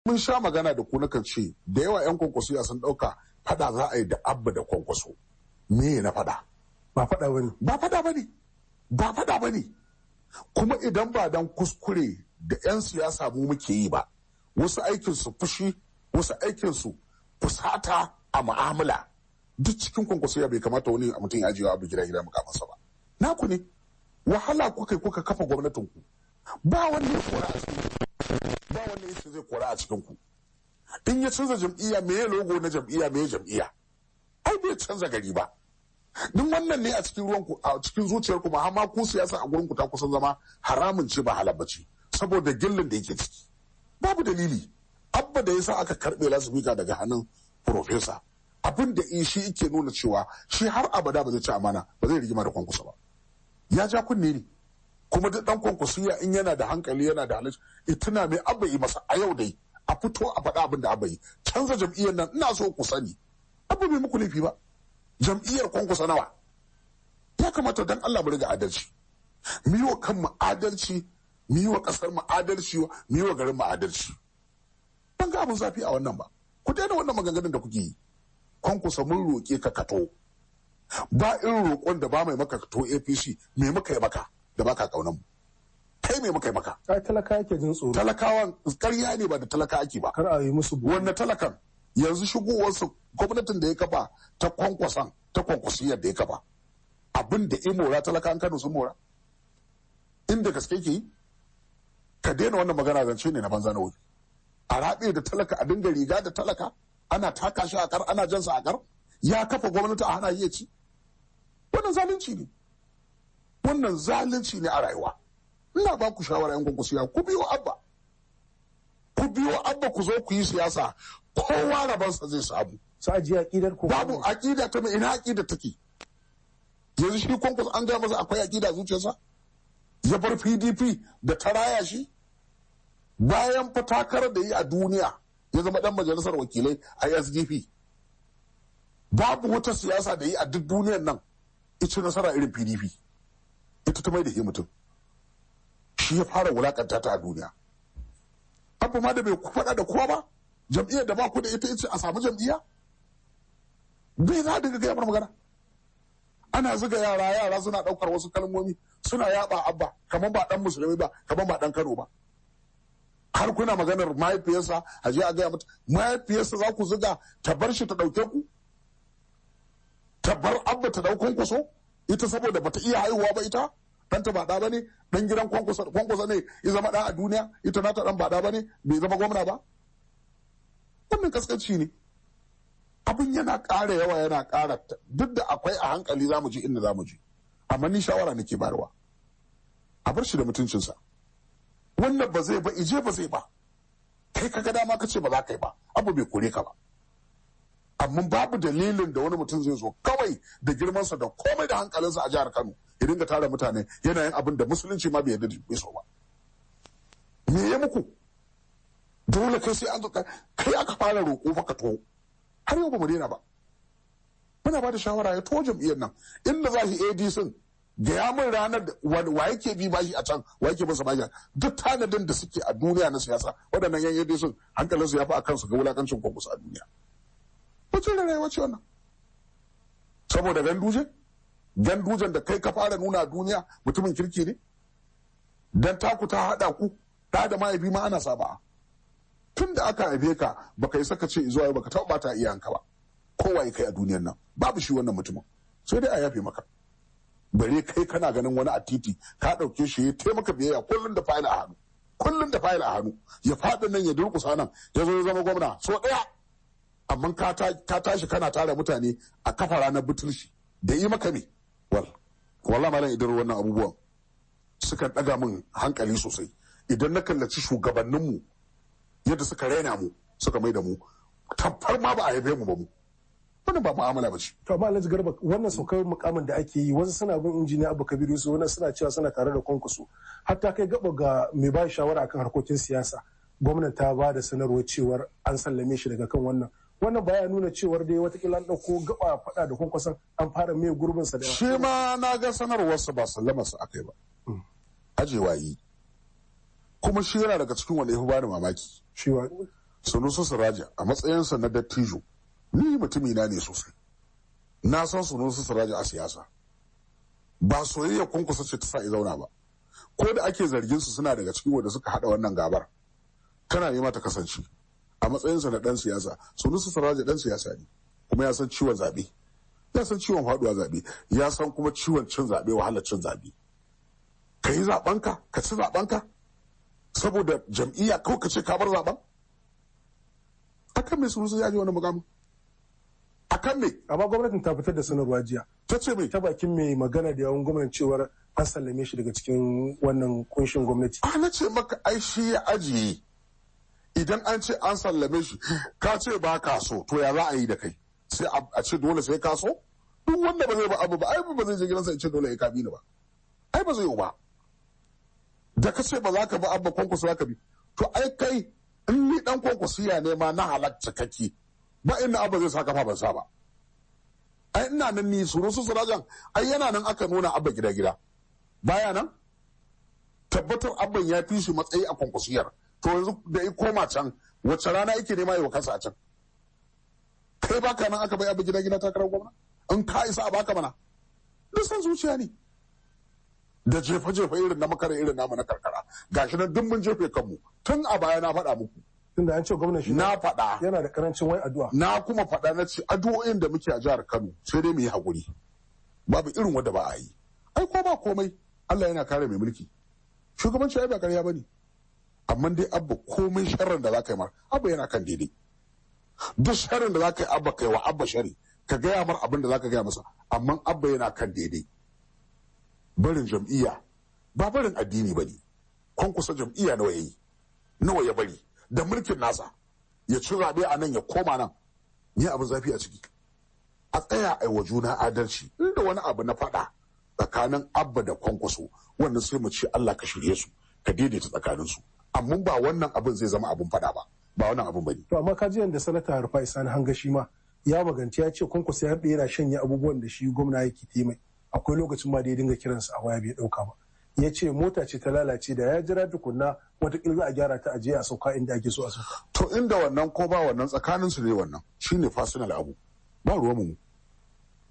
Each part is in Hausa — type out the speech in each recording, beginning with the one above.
Mun sha magana da ku, nakan ce da yawa 'yan Kwankwasiya sun ɗauka fada za a yi da Abba da Kwankwaso. Me na fada? Ba fada bane. Ba fada bane. Ba fada bane. Kuma idan ba dan kuskure da 'yan siyasa mu muke yi ba, wasu aikin su fushi, wasu aikin su fusata a mu'amala. Duk cikin Kwankwasiya bai kamata wani mutum ya ajiye Abu gida gida mukamansa ba. Naku ne. Wahala kuka yi kuka kafa gwamnatin ku. Ba wanda ya kora a cikin, ba wanda ya zai kora a cikin ku. In ya canza jam'iyya, me ya logo na jam'iyya, me ya jam'iyya? Ai bai canza gari ba. Duk wannan ne a cikin ruwan ku, a cikin zuciyar ku, ma ku siyasa a gurin ku ta kusan zama haramun ce, ba halal bace, saboda gillin da yake ciki. Babu dalili. Abba da yasa aka karbe lasifika daga hannun profesa, abin da shi yake nuna cewa shi har abada ba zai ci amana ba, zai rigima da Kwankwasa ba. Ya ja kunne ne. Kuma duk dan Kwankwasiya in yana da hankali, yana da halicci, tuna mai Abba yi masa a yau dai, a fito a faɗa abin da Abba yi. Canza jam'iyyar nan, ina so ku sani, Abba bai muku laifi ba. Jam'iyyar Kwankwasa nawa? Ya kamata dan Allah mu riga adalci, mu yi wa kanmu adalci, mu yi wa kasar mu adalci, mu yi wa garin mu adalci. Ban ga abin zafi a wannan ba. Ku daina wannan maganganun da kuke yi. Kwankwasa, mun roƙe ka kato. Ba irin roƙon da ba mai maka to APC. Me muka yi maka da baka kaunan mu? Kai, me muka yi maka? Ai talaka yake jin tsoro. Talakawan ƙarya ne, ba da talaka ake ba. Kar a yi musu wannan talakan yanzu shigowarsu gwamnatin da ya kafa ta Kwankwasan, ta Kwankwasiyar da ya kafa, abin da ya mora, talakan Kano sun mora? Inda gaske ke yi, ka daina wannan magana, zance ne na banza na wuri. A raɓe da talaka, a dinga riga da talaka, ana taka shi a kar, ana jansa a kar. Ya kafa gwamnati a hana iya ci, wannan zalunci ne. Wannan zalunci ne a rayuwa. Ina ba ku shawara, yan Kwankwasiya, ku biyo Abba, ku biyo Abba, ku zo ku yi siyasa, kowa rabansa zai samu. Su ajiye aƙidar ku. Babu aƙida ta mai, ina aƙida take yanzu? Shi Kwankwas an gaya masa akwai aƙida zuciyarsa? Ya bar PDP da ta raya shi, bayan fatakarar da yi a duniya ya zama dan majalisar wakilai a SDP. Babu wata siyasa da yi a duk duniyar nan ita nasara irin PDP. Ita ta mai da mutum. Shi ya fara wulakanta ta a duniya. Abu ma da bai faɗa da kowa ba, jam'iyyar da ba ku da ita, ita a samu jam'iyya bai za a dinga gaya mana magana. Ana zuga yara, yara suna ɗaukar wasu kalmomi suna yaba Abba kamar ba dan musulmi ba, kamar ba dan Kano ba. Har kuna maganar mahaifiyarsa, a je a gaya mata mahaifiyarsa za ku zuga ta bar shi ta ɗauke ku, ta bar Abba ta ɗau Kwankwaso, ita saboda bata iya haihuwa ba. Ita ɗanta ba ɗa ba ne, ɗan gidan Kwankwasa ne ya zama ɗa a duniya, ita nata ɗan ba ɗa ba ne, bai zama gwamna ba. Wannan kaskanci ne. Abin yana ƙara yawa, yana ƙara, duk da akwai a hankali za mu ji inda za mu ji. Amma ni shawara nake bayarwa, a bar shi da mutuncinsa. Wannan ba zai ba, ije ba zai ba. Kai ka ga dama ka ce ba za ka yi ba, abu bai kore ka ba. Amma babu dalilin da wani mutum zai zo kawai da girmansa da komai da hankalinsa a jihar Kano ya dinga tara mutane yana yin abin da musulunci ma bai yarda da bai so ba. Me ya muku? Dole kai sai an zo kai aka fara roƙo fa ka to. Har yau ba mu daina ba, muna ba da shawara ya to jam'iyyar nan. Inda za shi ADC, gaya min ranar wa yake bi bashi a can, wa yake masa bashi? Duk tanadin da suke a duniya na siyasa, waɗannan yan ADC hankalinsu ya fi a kansu ga wulakancin Kwankwaso a duniya. Wace rayuwa ce wannan? Saboda Ganduje, Gandujen da kai ka fara nuna a duniya mutumin kirki ne, dan taku ta haɗa ku ɗa da mahaifi ma ana saba. Tun da aka haife ka baka yi saka ce zuwa baka taɓa bata iyayenka ba, kowa ya kai a duniyar nan babu shi wannan mutumin, sai dai a yafe maka. Bare kai kana ganin wani a titi ka ɗauke shi ya taimaka biyayya, kullum da fayil a hannu, kullum da fayil a hannu, ya faɗi nan ya durƙusa nan, ya zo ya zama gwamna so ɗaya. Amma ka tashi kana tara mutane a kafa ranar butulci da yi maka me? Wal wallahi malam, idan wannan abubuwan sukan ɗaga min hankali sosai idan na kallaci shugabanninmu yadda suka raina mu, suka mai da mu tamfar ma ba a haife mu ba mu. Wannan ba mu'amala ba ce. To amma Alhaji Garba, wannan saukar mukamin da ake yi, wasu suna bin injiniya Abba Kabiru Yusuf, wannan suna cewa suna tare da Kwankwaso. Hatta kai gaba ga mai ba shawara akan harkokin siyasa, gwamnati ta ba da sanarwar cewar an sallame shi daga kan wannan. Wannan baya nuna cewar dai watakila an ɗauko gaba faɗa da Kwankwason, an fara mai gurbinsa da. Shi ma na ga sanarwarsa, ba sallamarsa aka yi ba. Ajewa yi. Kuma shi yana daga cikin wanda ya fi bani mamaki. Shi wa. Sunusi Siraja a matsayinsa na dattijo, ni mutumina ne sosai. Na san Sunusi Siraja a siyasa. Ba soyayya Kwankwaso ce ta sa ya zauna ba. Ko da ake zargin su suna daga cikin wanda suka hada wannan gabar, tana nema ta kasance. A matsayinsa na dan siyasa, Sunusi Siraja dan siyasa ne, kuma ya san ciwon zaɓe. Ya san ciwon faduwa zaɓe, ya san kuma ciwon cin zaɓe, wahalar cin zaɓe. Ka yi zaɓenka, ka ci zaɓenka, saboda jam'iyya kawai ka ce ka bar zaɓen. Akan me Sunusi ya ji wani mukamin? Akan me? Amma gwamnatin ta fitar da sanarwa jiya. Ta ce me? Ta bakin mai magana da yawun gwamnan cewar an sallame shi daga cikin wannan kunshin gwamnati. A na ce maka ai shi ya ajiye. Idan an ce an sallame shi, ka ce ba ka so, to ya za a yi da kai? Sai a ce dole sai ka so? Duk wanda ba zai ba abu ba, ai ba zai je gidansa ya ce dole ya kabi ni ba. Ai ba zai yi ba. Da ka ce ba za ka ba Abba, Kwankwaso za ka bi. To ai kai in ni dan Kwankwasiya ne ma na halatta kake, ba inda Abba zai sa kafa ban sa ba. Ai ina nan ni Sunusi Sirajan, ai yana nan aka nuna Abba gida gida. Baya nan? Tabbatar Abban ya fi shi matsayi a Kwankwasiyar. To yanzu da ya koma can, wace rana yake nema yi wa kansa a can? Kai baka nan aka bai Abba gida gida takarar gwamna? In ka isa a baka mana. Duk san zuciya ne. Da jefe-jefe irin na makara irin namu na karkara. Gashi nan duk mun jefe kanmu. Tun a baya na faɗa muku. Tunda an ce gwamnan shi Na faɗa. yana da karancin wai addu'a. Na kuma faɗa na ce addu'o'in da muke a jihar Kano sai dai mu yi haƙuri. Babu irin wanda ba a yi. Ai ko ba komai Allah yana kare mai mulki. Shugabanci ai ba ƙarya bane. Amma dai Abba komai sharrin da za ka yi mar, Abba yana kan daidai. Duk sharrin da za ka yi Abba, kai wa Abba sharri, ka gaya mar abin da za ka gaya masa, amma Abba yana kan daidai. Barin jam'iyya ba barin addini ba ne. Kwankwaso jam'iyya nawa ya yi, nawa ya bari, da mulkin nasa. Ya ci zaɓe a nan ya koma nan. Ni abin zafi a ciki. A tsaya a wa juna adalci. Inda wani abu na faɗa tsakanin Abba da Kwankwaso, wannan sai mu ce Allah ka shirye su, ka daidaita tsakaninsu. Amma ba wannan abin zai zama abin faɗa ba, ba wannan abin bane. To amma ka ji yanda sanata Rufai Sani Hanga shi ma ya maganci, ya ce Kwankwaso ya haɗe yana shanye abubuwan da shi gwamna yake taimai. Akwai lokacin ma da ya dinga kiransa a waya bai ɗauka ba. Ya ce mota ce ta lalace, da ya jira tukunna watakila za a gyara ta aje a sauka inda ake so a sauka. To inda wannan ko ba wannan tsakanin su ne, wannan shine personal abu. Ba ruwan mu.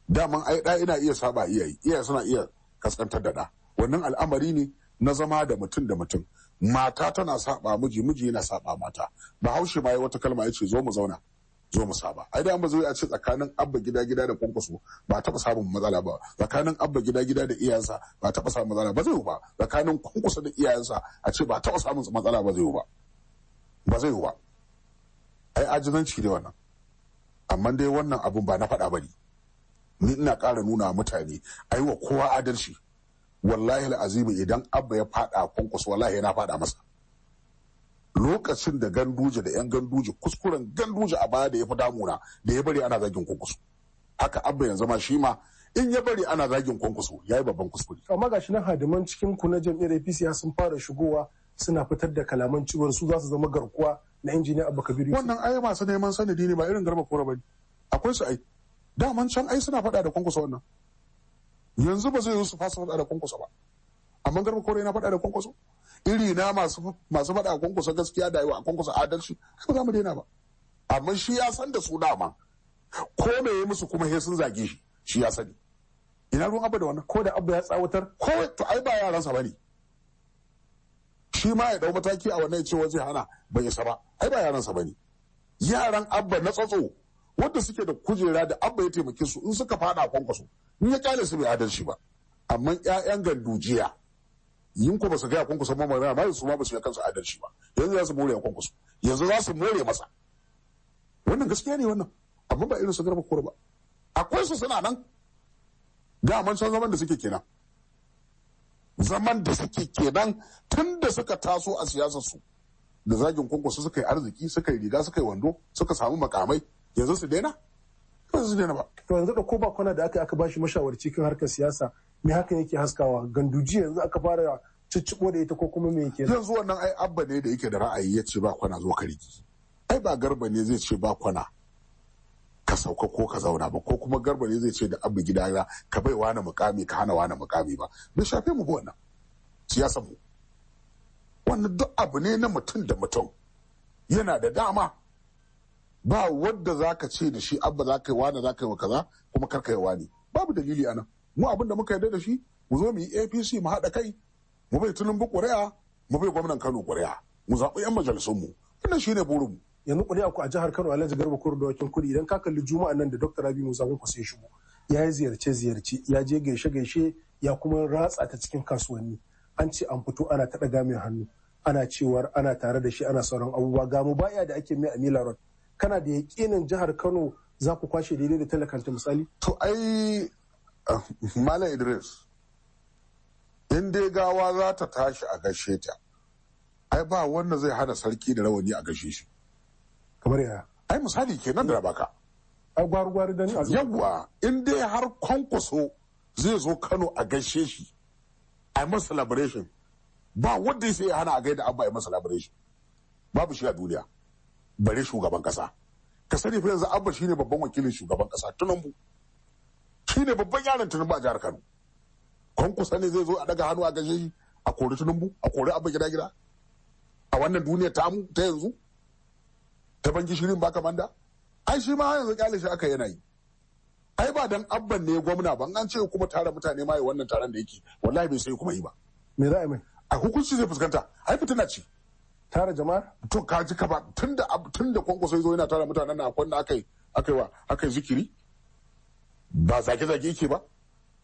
Daman ai da ina iya saba iyaye, iyaye suna iya kaskantar da da. Wannan al'amari ne na zama da mutum da mutum. Mata tana saba miji, miji yana saba mata. Bahaushe ma ya wata kalma ya ce zo mu zauna, zo mu saba. Ai da ba zai a ce tsakanin Abba gida gida da Kwankwaso ba taɓa samun matsala ba, tsakanin Abba gida gida da iyayensa ba taɓa samun matsala ba, zai ba. Tsakanin Kwankwaso da iyayensa a ce ba taɓa samun matsala ba, zai ba, ba zai ba. Ai ajizanci ne wannan. Amma dai wannan abun ba na faɗa ba ne. Ni ina ƙara nuna mutane ai wa kowa adalci. Wallahi al'azimi idan Abba ya faɗa Kwankwaso, wallahi yana faɗa masa. Lokacin da Ganduje da yan Ganduje, kuskuren Ganduje a baya da ya fi damuna, da ya bari ana zagin Kwankwaso. Haka Abba yanzu ma, shi ma in ya bari ana zagin Kwankwaso, ya yi babban kuskure. Amma gashi nan hadiman cikin ku na jam'iyyar APC sun fara shigowa suna fitar da kalaman ciwon su za su zama garkuwa na injiniya Abba Kabiru Yusuf. Wannan ai masu neman sanadi ne, ba irin Garba Kora bane. Akwai su ai. Daman can ai suna faɗa da Kwankwaso wannan. Yanzu ba zai yi su fasa faɗa da Kwankwaso ba. Amma Garba Kora yana faɗa da Kwankwaso? Iri na masu faɗa a Kwankwaso gaskiya da yawa a Kwankwaso adalci, ba za mu daina ba. Amma shi ya san da su dama. Ko me ya musu kuma he sun zage shi, shi ya sani. Ina ruwan Abba da wannan? Ko da Abba ya tsawatar? Ko to ai ba yaransa bane. Shi ma ya dau mataki a wannan ya ce zai hana, bai isa ba. Ai ba yaransa bane. Yaran Abba na tsatso wanda suke da kujera da Abba ya taimake su, in suka fada a Kwankwaso, in ya kyale su bai adalci ba. Amma ƴaƴan Gandujiya yin ko ba su gaya Kwankwaso ma magana ba, su ma ba su yi kansu adalci ba. Yanzu za su more Kwankwaso, yanzu za su more masa. Wannan gaskiya ne wannan, amma ba irin su Garba Kora ba. Akwai su suna nan. Daman can zaman da suke kenan. Zaman da suke kenan tun da suka taso a siyasar su. Da zagin Kwankwaso suka yi arziki, suka yi riga, suka yi wando, suka samu makamai, yanzu su daina? Ba su daina ba. To yanzu da ko ba kwana da aka bashi mashawarci kan harkar siyasa, me hakan yake haskawa? Ganduji yanzu aka fara cicciɓo da ita ko kuma me yake? Yanzu wannan ai Abba ne da yake da ra'ayi ya ce ba kwana zo ka riki. Ai ba Garba ne zai ce ba kwana ka sauka ko ka zauna ba, ko kuma Garba ne zai ce da Abba gida ka bai wani mukami ka hana wani mukami ba. Bai shafe mu ba wannan. Siyasar mu. Wannan duk abu ne na mutum da mutum. Yana da dama. Ba wadda za ka ce da shi Abba za ka yi wani, za ka yi wa kaza, kuma kar ka yi wani. Babu dalili anan. Mu abin da muka yarda da shi, mu zo mu yi APC, mu haɗa kai, mu bai Tinubu ƙuri'a, mu bai gwamnan Kano ƙuri'a, mu zaɓi 'yan majalisunmu. Wannan shine burinmu. Yanzu ƙuri'a ku a jihar Kano, Alhaji Garba Kuru Dawakin Kudu, idan ka kalli Juma'a nan da Dr. Rabi Musa Kwankwaso ya shigo, ya yi ziyarce-ziyarce, ya je gaishe-gaishe, ya kuma ratsa ta cikin kasuwanni. An ce an fito ana ta ɗaga mai hannu, ana cewar ana tare da shi, ana sauran abubuwa, ga mu baya da ake mai a Mila Road. Kana da yaƙinin jihar Kano za ku kwashe daidai da talakanta misali? To ai Malam Idris, in dai gawa za ta tashi a gaishe ta, ai ba wanda zai hana sarki da rawani a gaishe shi. Kamar yaya? Ai misali kenan da baka. Ai gwari-gwari dan Yawwa, in dai har Kwankwaso zai zo Kano a gaishe shi, a masa celebration, ba wanda sai ya hana a gaida Abba a masa celebration. Babu shi a duniya. Bare shugaban kasa. Ka sani fa yanzu Abba shine babban wakilin shugaban kasa Tinubu. Shine babban yaron Tinubu a jihar Kano. Kwankwaso ne zai zo a daga hannu a gaishe shi, a kori Tinubu, a kori Abba gida gida. A wannan duniyar tamu ta yanzu, ta ban gishirin baka manda, ai shi ma yanzu kyale shi aka yana yi. Ai ba dan Abban ne gwamna ba, an ce kuma tara mutane ma yi wannan taron da yake, wallahi bai sai kuma yi ba. Me za a yi mai? A hukunci zai fuskanta, ai fitina ce. Tara jama'a? To ka ji ka ba, tunda Kwankwaso zo yana tara mutanen nan, akwai da aka yi zikiri, ba zage-zage yake ba.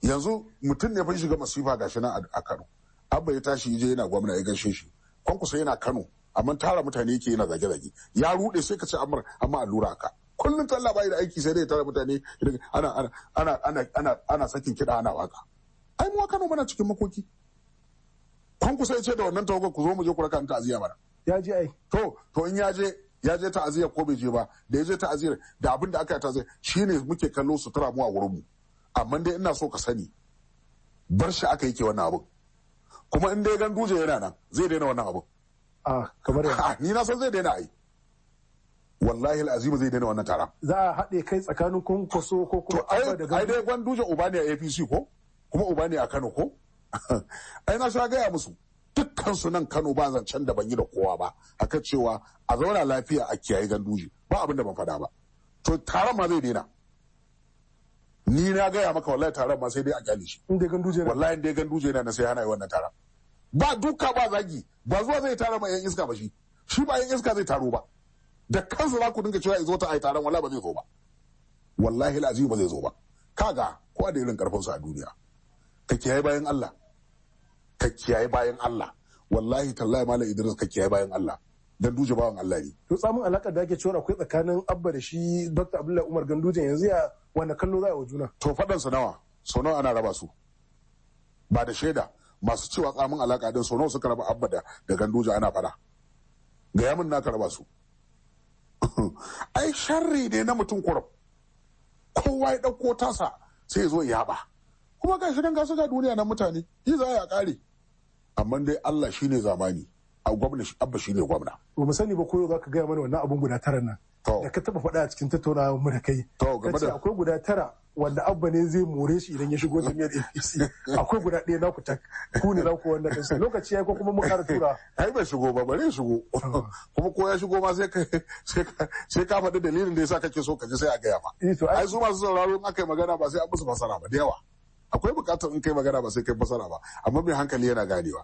Yanzu mutum ne fa shiga masifa gashi nan a Kano. Abba ya tashi je yana gwamna ya gaishe shi. Kwankwaso yana Kano, amma tara mutane yake yana zage-zage. Ya rude sai ka ce amma allura aka. Kullum talla bai da aiki sai dai tara mutane ana ana ana ana ana sakin kiɗa ana waka. Ai mu Kano muna cikin makoki. Kwankwaso ya ce da wannan tawagar ku zo mu je ku raka ta'aziyya mana. Ya je ai. To in ya je ta'aziyya ko bai je ba, da ya je ta'aziyyar da abin da aka yi ta'aziyya shine muke kallo sutura mu a wurin mu. Amma dai ina so ka sani, bar shi aka yake wannan abin. Kuma in dai Ganduje yana nan zai daina wannan abin. A kamar ya. Ni na san zai daina ai. Wallahi al'azim zai daina wannan taron. Za a haɗe kai tsakanin Kwankwaso ko kuma Abba da Ganduje. Ai dai Ganduje uba ne a APC ko? Kuma uba ne a Kano ko? Ai na sha gaya musu. Dukkan su nan Kano ba zancen da ban yi da kowa ba akan cewa a zauna lafiya a kiyaye Ganduje, ba abin da ban faɗa ba. To taron ma zai daina. Ni na gaya maka wallahi taron ma sai dai a kyale shi. Inda Ganduje na. Wallahi inda Ganduje yana na sai hana yi wannan taron. Ba duka ba zagi, ba zuwa zai tara ma yan iska ba shi. Shi ba yan iska zai taro ba. Da kansa za ku dinga cewa ya zo ta ai taron, wallahi ba zai zo ba. Wallahi al'azim ba zai zo ba. Kaga kowa da irin karfin sa a duniya. Ka kiyaye bayan Allah. Ka kiyaye bayan Allah. Wallahi tallahi Malam Idris, ka kiyaye bayan Allah. Ganduje bawan Allah ne. To tsamin alakar da ake cewa akwai tsakanin Abba da shi Dr. Abdullahi Umar Ganduje yanzu ya wanda kallo za a wa juna? To faɗan su nawa, sau nawa ana raba su. Ba da shaida masu cewa tsamin alaka din sau nawa suka raba Abba da Ganduje ana faɗa. Ga yamin naka raba su. Ai sharri ne na mutum kurum. Kowa ya ɗauko tasa sai ya zo ya haɓa. Kuma ga shi nan ga su ga duniya nan mutane, yi za a ƙare. Amma dai Allah shine zamani. A gwamna Abba shine gwamna. Ba mu sani ba ko yau za ka gaya mana wannan abun guda tara nan. Da ka taba faɗa a cikin tattaunawar mu da kai. To game da akwai guda tara wanda Abba ne zai more shi idan ya shigo jami'ar APC. Akwai guda ɗaya naku tak. Ku ne naku wannan ɗin. Lokaci ya ko kuma mun ƙara tura. Ai bai shigo ba, bari ya shigo. Kuma ko ya shigo ma sai ka faɗi dalilin da yasa kake so ka ji sai a gaya ma. Ai su masu sauraro in aka yi magana ba sai an musu fasara ba da yawa. Akwai buƙatar in kai magana ba sai kai fasara ba, amma mai hankali yana ganewa.